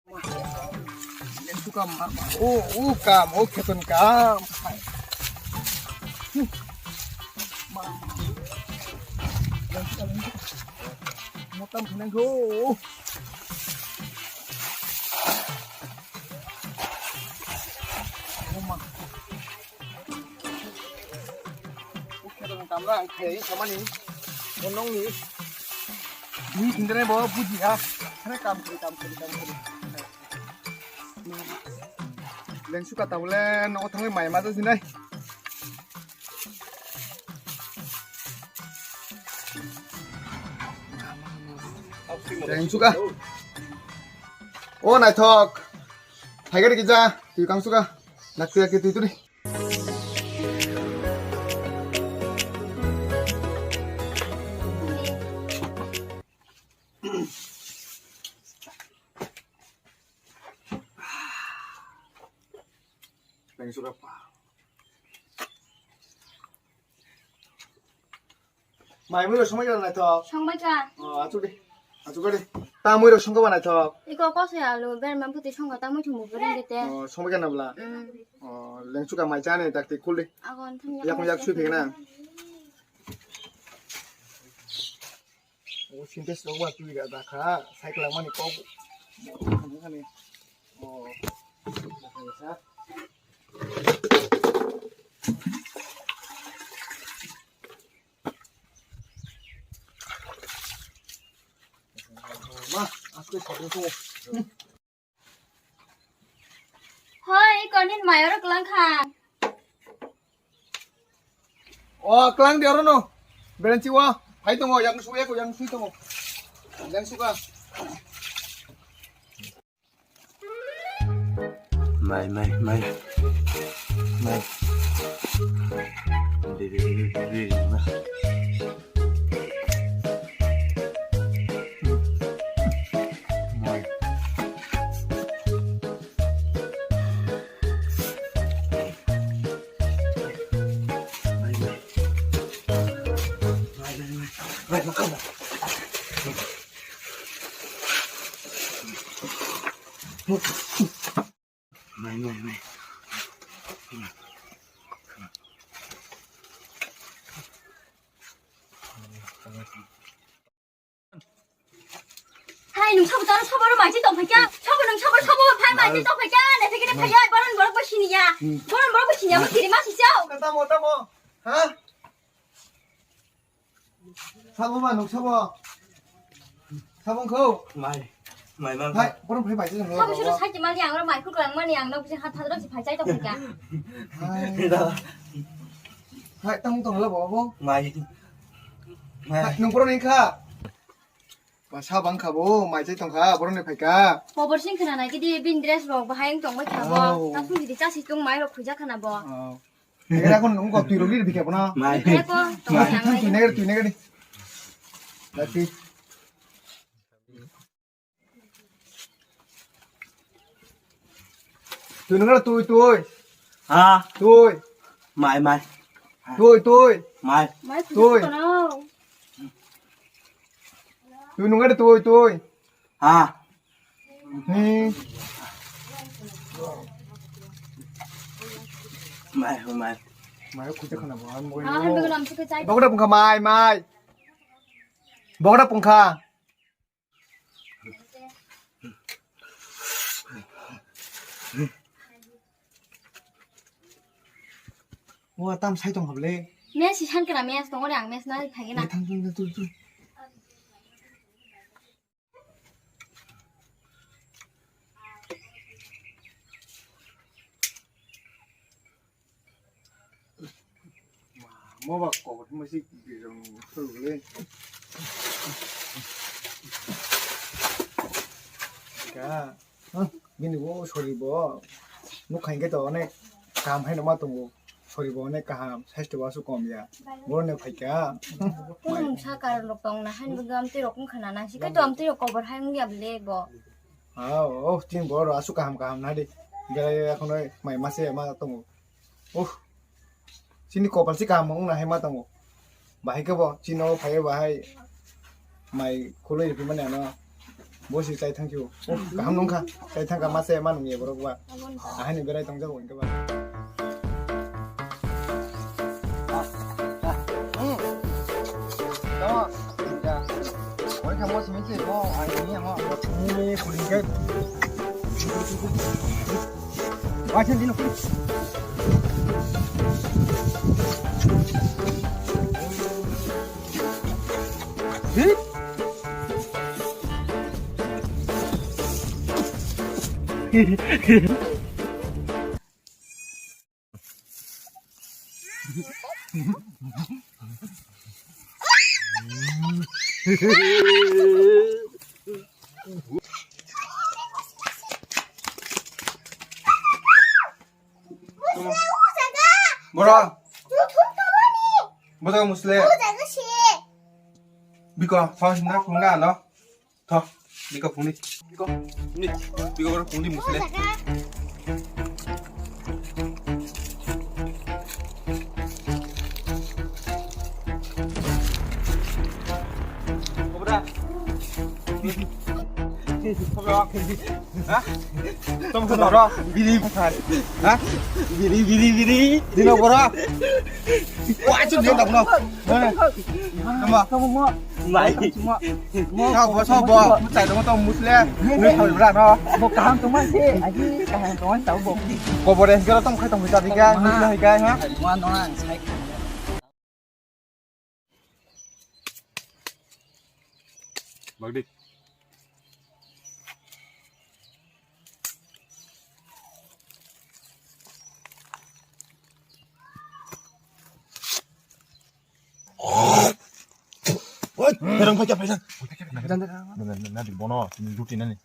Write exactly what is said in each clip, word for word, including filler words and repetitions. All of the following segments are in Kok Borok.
Itu kam, oh, oh, kam, oh, keton kam. Motam khenang go. Oh, ma. Kamla, khe, samani. Monong ni. Ni tindre bo buji ha. Hare kam kri, kam kri, kam kri. Lengsu ka tabule, no thangwi mai ma jinai. Lengsu ka. O naithok. Phaigari kija, twi kangsu ka. Nakti akti twi twi. Mai mui rok songbai kana naithok? Songbai ka. O, achuk de. Achuk de. Ta mui rok songkha ba naithok? Iko kosoi alu, berma buti songkha ta mui thumbu bereng de te. O, songbai kana bla? Mm. O, lengsu ka mai chani tak tik khul de. Agon thum yak yak sui phek na. O, sintes rok ba twi da da kha, cycle mani kok. Ani. O. Ma, asko sabun sungo. Hoi, konin mayor kelang kha. O, kelang di orono. Berenchi wa. Hai tongo, yang suya ko, yang sui tongo. Yang suka. Mai, mai, mai. Mai. Diri, diri, diri, diri, mai. Mai. Mai, mai. Mai, mai, mai. Mai, mai, mai. Mai, mai, mai. Hai, nung sabo taro sabo ro maji tong phai kya? Sabo nung sabo sabo phai maji tong phai kya? Ne phai kene phai ya, boron borok bo sini ya. Boron borok bo sini ya, mo kiri ma si chao. Tamo, tamo. Ha? Sabo ma nuk sabo. Sabo kho. Mai. Mai mang. Hai, borom phai bai jeng. Sabo suru sai mani ang ro mai khuk lang mani ang nok jeng hat hat ro si phai chai tong ka. Hai. Hai, tamo tong lo bo. Mai. Mai. Hai, nung borom ni kha. Ba sa bang kha bo, mai chai tong kha, borom ni phai ka. Pobor sing khna nai kidi bin dress rok bahai tong bai kha bo. Oh. Ta sung di cha si tung mai rok khuja khna bo. Oh. Era kon nung ko twi rogri bikhe bono. Mai. Eko, twi nagari, twi nagari. Lati. Twi nagari twi twi. Ha. Twi. Mai, mai. Twi twi. Mai. Mai twi. Twi. Twi nagari twi twi. Ha. Hmm. Mai, mai. Mai, kucha khana bo, ang bo. Ah, han begun amsi ke chai. Bokda pungkha, mai, mai. Bokda pungkha. Wa tam sai tong hable. Mes si san kena mes tong ore ang mes na thagi na. Thang thang thang thang thang. Mo ba kok mo si birong sulu le. Ka. Bini bo sori bo. Nuk khain khe to onek kam hai no ma tongo. Sori bo onek kaham, saisto wasu kom ya. Bo ne phai kha. Kung sa kar lok tong na han bwgam twi rok wng khana na. Si khe to am twi rok kobor hai wng ya ble bo. Ah, oh, tin bo ro asu kaham kaham na di. Belai ya kono mai mase ma tongo. Oh. Chini kopal si kaham wng na hai ma tongo. Bahai khe bo chino phai bahai mai khuloi ri mani ano. Bosi chai thang kio. Kaham nungkha. Chai thang ka mase ma nungya borok ba. Ahai ni berai tong jago hingke ba. Boro. Boro musle. Biko, phone na phone na no. Tho, biko phone ni. Biko, ni, biko boro phone ni musle. Obra. Obra. Ha? Tong khno ro, biri bukhar. Ha? Biri, biri, biri. Dino boro. Wah, itu dia tak no. Mana? Tama. Tama mo. Lai. Mo. Tama bo, tama bo. Mutai dong tong musle. Ni khol bra no. Bo kaham tong ma se. Aji kaham tong ma tau bo. Ko bore hingke tong khai tong khai tadi ka. Musle hai kai ha. Mo no ang sai. Bagdi. Oi, terang pakai apa? Na, na, na, bono, luti nani.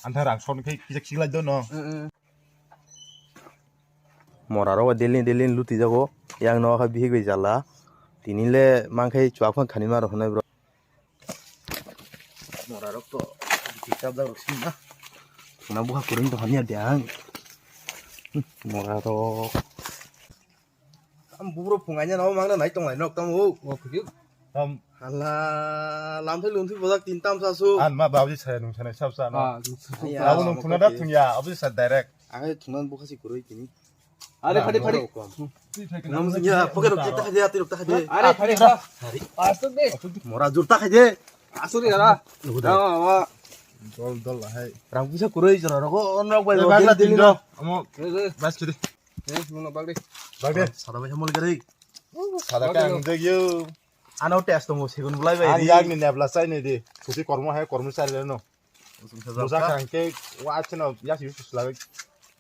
Anthai rang son khai kisa khiklai do no. Mora rok daily daily luti jago. Yang no kha bihik bai jala. Tini le mang khai chuak phang khani ma rok hwnwi bro. Mora rok to kitab da rok sin na. Na buha kuring to hanya diang. Mora rok. Tam bubro phungaina no mangna nai tonglai nok tam o. O khudi. Tam. Hala, lamthai lumthai bojak tin tam sasu. An ma babuji saya nung sanai sab sa no. Ah, nung sanai. Abo nung thuna da thungya, abo sa direct. Ang thuna bukha si kuroi tini. Are phadi phadi. Nam ya poke rok ta khade, ati rok ta khade. Are phadi ha. Asuk de. Mora jur ta khade. Asuk de ara. Dol dol hai. Rang bisa kuroi jora rogo onrok bai. Bagla tin do. Amo. Bas khidi. Eh, mano bagdi. Bagdi. Sada bai hamol gari. Sada ka ang jagyo. Ano test mo segun bulai bai. Ang yag ni nebla sai ni di. Suti kormo hai kormo sai le no. Musa kang ke wa cheno ya si sus la.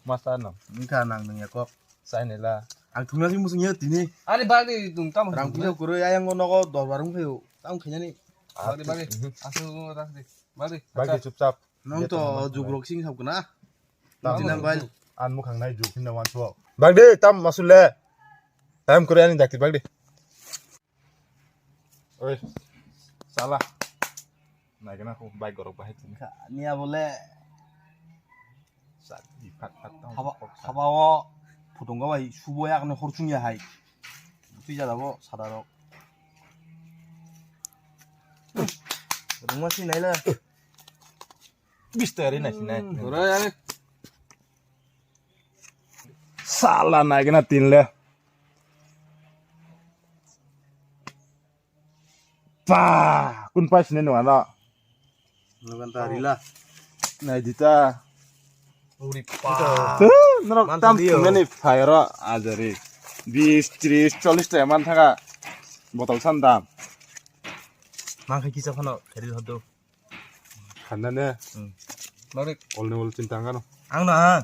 Masa no. Nka nang nang ya kok. Sai ni la. Ang thungna si musung ya tini. Ari bagdi tung tam. Rang pisa kuro ya yang nogo dorbar ung phayo. Tam khanya ni. Bagdi bagdi. Asu rak di. Bagdi. Bagdi chupchap. Nong to jugrok sing sab kena. Tam. Dinang bai. An mukhang nai juk hinna wan suo. Bagdi tam masule. Tam kore ani dakti bagdi. Oi. Sala. Nai kena ko bai gorok bahai tini. Niya bole. Sat di phat phat tam. Haba haba o phutung ga bai subo yak no hor chungya hai. Twi jada bo sada rok. Rungma si nai le. Bis tayari nai sinai. Ora ya. Sala nai kena tin le. Pa, kun pai sinai nung ano. Nang ta rila. Nai dita. Uri pa. Norok tam dio. Tumani fire ajari. Bis, tris, chollis ta man thaka. Botol san dam. Mang khai kisa phano kheril hodo. Khanda ne. Hmm. Bagdi. Ol ne ol chinta ngano. Ang na ha.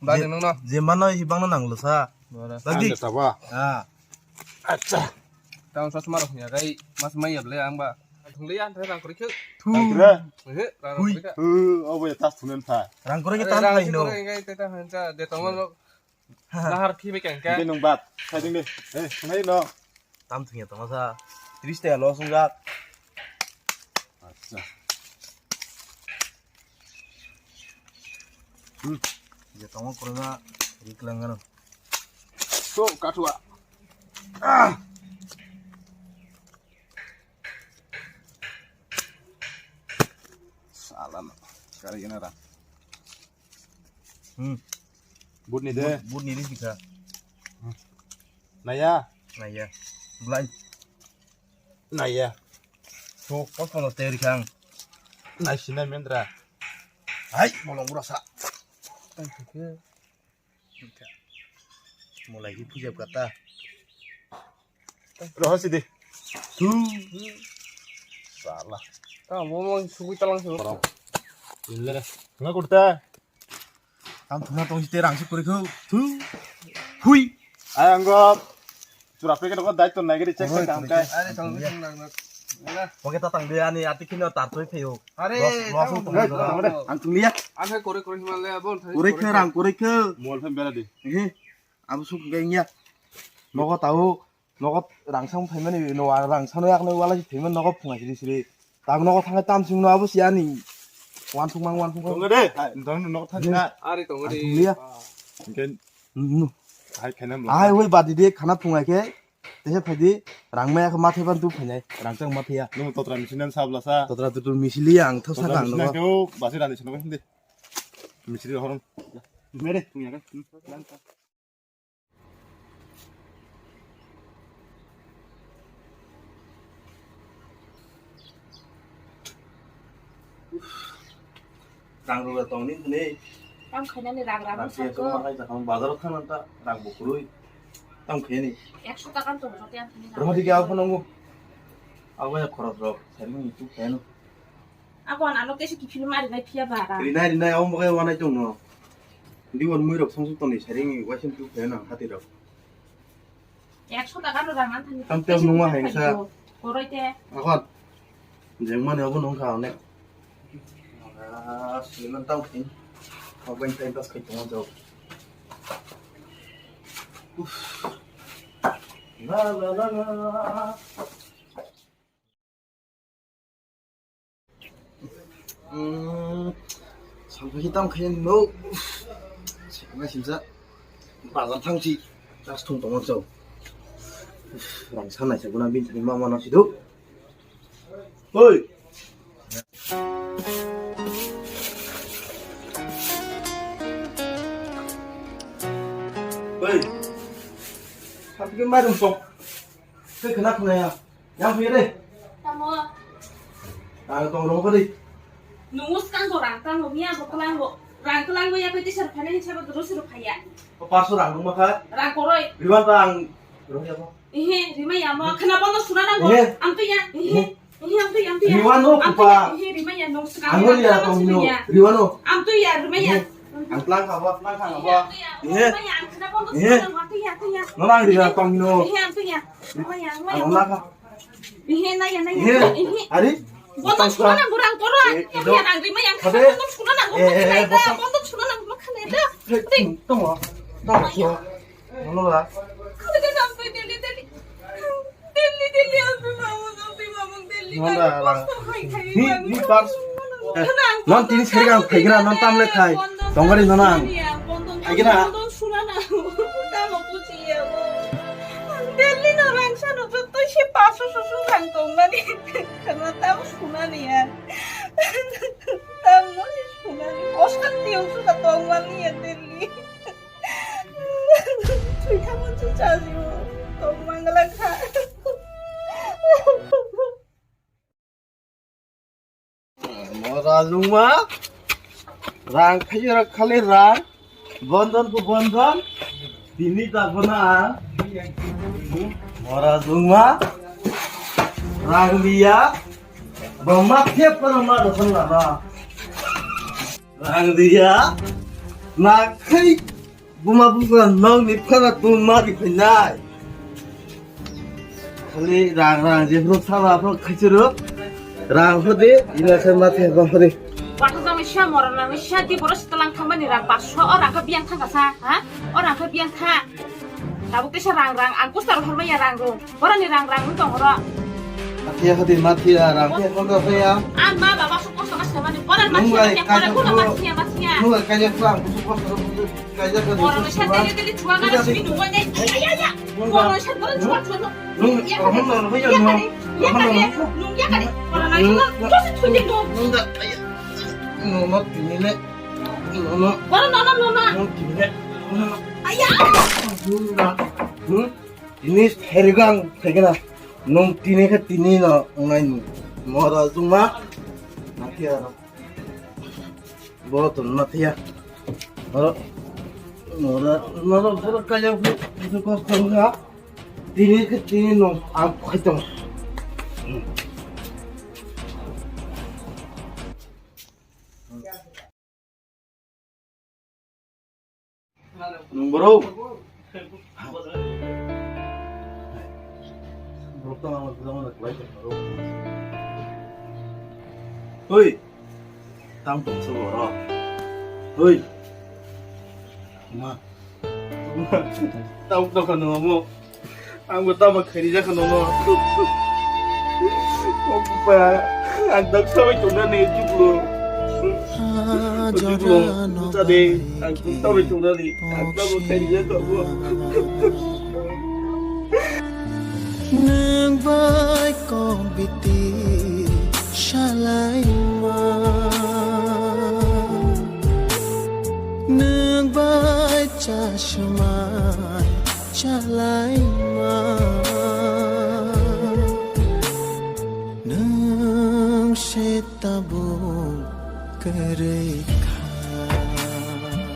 Bagdi nang no. Je mano hi bang no nang lo sa. Bagdi. Ang ta ba. Ah. Acha. Tang sa sumar ya kai mas mai ya ble ang ba. Thung le ya thang kri khu. Thu. Thang kri. He, rang kri ka. Hu, obo ya tas thunen tha. Rang kri ka tan thai no. Rang kri ka ta han cha de tong lo. Nahar khi bai kang khe. Nung bat. Sai ding de. Eh, sunai no. Tam thung ya tong sa. Tris ta lo sung jak. Acha. Hmm. Ya tong ko na rik lang ano. So, kathua. Ah. Alam. Kari gana ra. Hmm. But ni de. But, but ni de sika. Naya. Naya. Belai. Naya. So, kos kono teri kang. Nai sinai mendra. Hai, molong bura sa. Tang khe. Molai hi puja kata. Roho sidi. Tu. Salah. Ta mo mo sugui talang sugui. Inlere. Nga kurta. Tam thuna tong site rang suk kuri khu. Tu. Hui. Ay anggo. Chura packet ko daitto nai gari check check kam kai. Are tong sung nang nang. Oke ta tang de ani ati kino tar tui pheyo. Are, los, los tang tong de. Ang tong liya. Ang kore kore himal le abon thani. Kore khe rang kore khe. Mol phem bera di. He. Abo suk ngai nya. Nogo tao, nogo rang sang phaimani, no rang sano yakno wala si phaimani nogo phunga siri siri. Tam nogo thangai tam sing no abo si ani. Wan phung mang wan phung. Tong de. Dong nogo thang na. Are tong de. Ang tong liya. Ken. Nu. Ai khainam lo. Ai wei badi de khana phunga khe. Tese phaidi, rang maya khe mathai ban tu phainai, rang chang mathai ya. Nung totra misinai sabla sa. Totra tutur misili ang thok saka ang nogo. Keu basi rani sino hindi. Misili horon. Mere, tung ya kan. Rang rwla tongni hwnwi. Tam khainani rang rang rang sakho. Bazaro thangna ta rang bukurui. Tam khaini. Ekso taka tong jote ang thani. Rohdi ga phone ngo. Abo ya khorok rok. Sari ni tu khaino. Ako an ano kesi kiphil mari nai phiya ba rang. Rinai rinai abo mogai wanai tongno. Diwan mui rok song song toni sari ni waisem tu khaino hati rok. Ekso taka no rang anthani. Tam tel nungma hai sa. Koroi te. Akon. Jeng mani obo nung kha onek. Ah, siman tang phin. Obo time pass khai tong jok. Uff. La la la la. Hmm, sampai hitam khayan no. Sampai simsa bazar thangsi tas thung tong chau. Rang sanai sa guna bin thani mama nang sidu. Oi. Oi. Tapi kemarin sok. Saya kena kena ya. Yang punya deh. Tamo. Ah, tong rong kali. Nungus kang ko rang kang lo, miya ko kelang lo. Rang kelang lo ya ko tisar phane ni chaba dulu suruh phaya. Ko parso rang rong maka. Rang koroi. Riwan ta ang rong ya ko. Ehe, rima ya mo. Kena bondo suna nang ko. Ehe. Am tu ya. Ehe. Ehe. Ehe, am tu ya, am tu ya. Riwan no kupa. Ehe, rima ya nung sekang. Ang ya tong no. Riwan no. Am tu ya, rima ya. Ang tlang kha ba, tlang kha ba. Ehe. Ehe. Nona ang rira tong hino. Ehe, ang tuya. Ang nona kha. Ehe, naya, naya. Ehe. Ehe. Ari. Bondo suna nang burang koro. Ehe. Ang rima yang kha. Bondo suna nang burang kha. Bondo suna nang burang kha. Tong. Tong. Nona. Delhi, Delhi, ang twi mamung, ang twi mamung, Delhi. Nonda lang. Ni, ni pars. Non tini seri kang phaigra, non tam le khai. Tongori non ang. Phaigra. Delhi no rang sano joto se paso susu rang tongmani. Kana tam sunani ya. Tam no se sunani. Oscar tiyo suka tongmani ya Delhi. Thwi thangma chucha jibo tong mangla kha. Mora lungma rang khayo khali rang bondon ko bondon tini ta bona mora lungma rang liya bama thep kono ma dosan lama. Rang dia, na khai buma buka nong ni phara tu ma di phainai. Khali rang rang je phro sala phro khaichiro. Rang phro de, ina khai ma the bang phro de. Wata jang sha mora na sha di boros talang thangmani rang paso o rang kha biang thang kasa, ha? O rang kha biang tha. Tabuk tesa rang rang, ang kusar hormai ya rang rung. Borani rang rang wng tong oro. Mathiya hadi mathiya rang khe kondo khe ya. Ang ma baba su kosto ma semani. Boran mathiya mathiya, boran kuno mathiya mathiya. Nung lai kajak sa, kusu kosto kusu kajak ka. Boran sa deli deli chua ga simi nungwa nai. Ya ya ya. Boran sa boran chua chua no. Nung ya kare. Nung ya kare. Nung ya kare. Boran sa kosto thuje no. Nung da. Nono tini le. Nono. Boro nono nono. Nono tini le. Nono. Aya. Nono. Hmm? Tini herigang thegena. Nung tini khe tini no ngai ni. Mora juma. Nakia. Bo to nakia. Oro. Mora, mora, mora kaya bu. Bu ko khanga. Tini khe tini no ang khaitam. Nung bro. Bro, tang ang bro, bro. Hoi. Tam tong se bro. Hoi. Ma. Tam tong kanu mo. Ang bo tamo khairi jakha nono. Opa, ang dak sabai tongna ni juklo. Juklo, buta de, ang sabai tongna ni, ang tamo khairi jakha bo. Nwng bai kok biti salaima. Nwng bai chasmai chalaima. Nwng se tabuk kwrwi